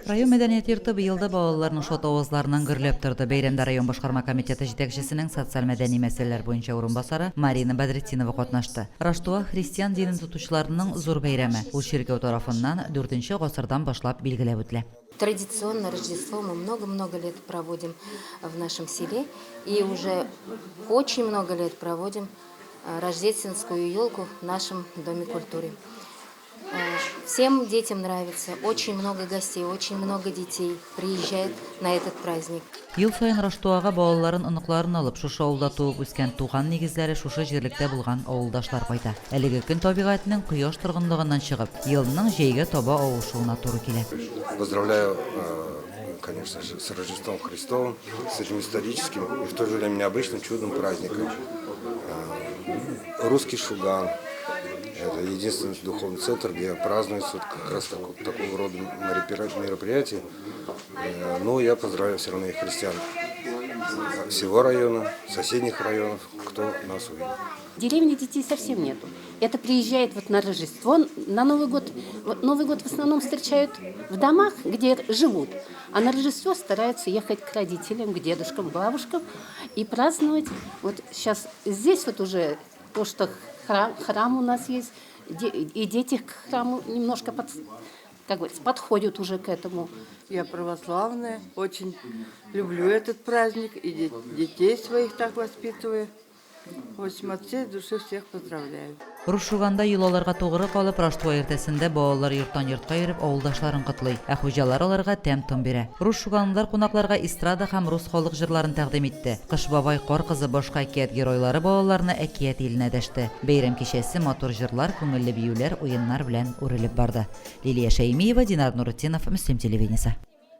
Район мәдәният йорты быел да балаларның шат авазларыннан гөрләп торды. Бәйрәмдә район башкарма комитеты җитәкчесенең социаль-мәдәни мәсьәләләр буенча урынбасары Марина Бәдретдинова катнашты. Раштуа, христиан динен тотучыларның зур бәйрәме. Ул чиркәү тарафыннан дүртенче гасырдан башлап билгеләп үтелә. Традиционно Рождество мы много-много лет проводим в нашем селе и уже очень много лет проводим рождественскую елку в нашем Доме культуры. Всем детям нравится, очень много гостей, очень много детей приезжает на этот праздник. Ел саен Раштуага балаларын, оныкларын алып, шушы авылда туып үскән, туган нигезләре шушы җирлектә булган авылдашлар кайта. Әлеге көн табигатьнең кояш торгынлыгыннан чыгып, елның җәйгә таба авышуына туры килә. Поздравляю, конечно же, с Рождеством Христовым, с этим историческим и в то же время необычным чудным праздником. Русский Шуган. Это единственный духовный центр, где празднуется вот как раз такого рода мероприятия. Но я поздравляю все равно и христиан всего района, соседних районов, кто нас увидит. В деревне детей совсем нету. Это приезжает вот на Рождество, на Новый год. Вот Новый год в основном встречают в домах, где живут. А на Рождество стараются ехать к родителям, к дедушкам, бабушкам и праздновать. Вот сейчас здесь вот уже то, что храм у нас есть, и дети к храму немножко под, как говорится, подходят уже к этому. Я православная, очень люблю этот праздник и детей своих так воспитываю. В общем, от всей души всех поздравляю. Рус Шуганда йолаларга тугры калып, Раштуа иртәсендә балалар йорттан йортка йөреп, авылдашларын котлый, ә хуҗалар аларга тәм-том бирә. Рус шуганлылар кунакларга эстрада һәм рус халык җырларын тәкъдим итте. Кыш бабай, Кар кызы, башка әкият геройлары балаларны әкият иленә дәште. Бәйрәм кичәсе матур җырлар, күңелле биюләр, уеннар белән үрелеп барды. Лилия Шәймиева, Динар Нуретдинов, Мөслим телевидениесе.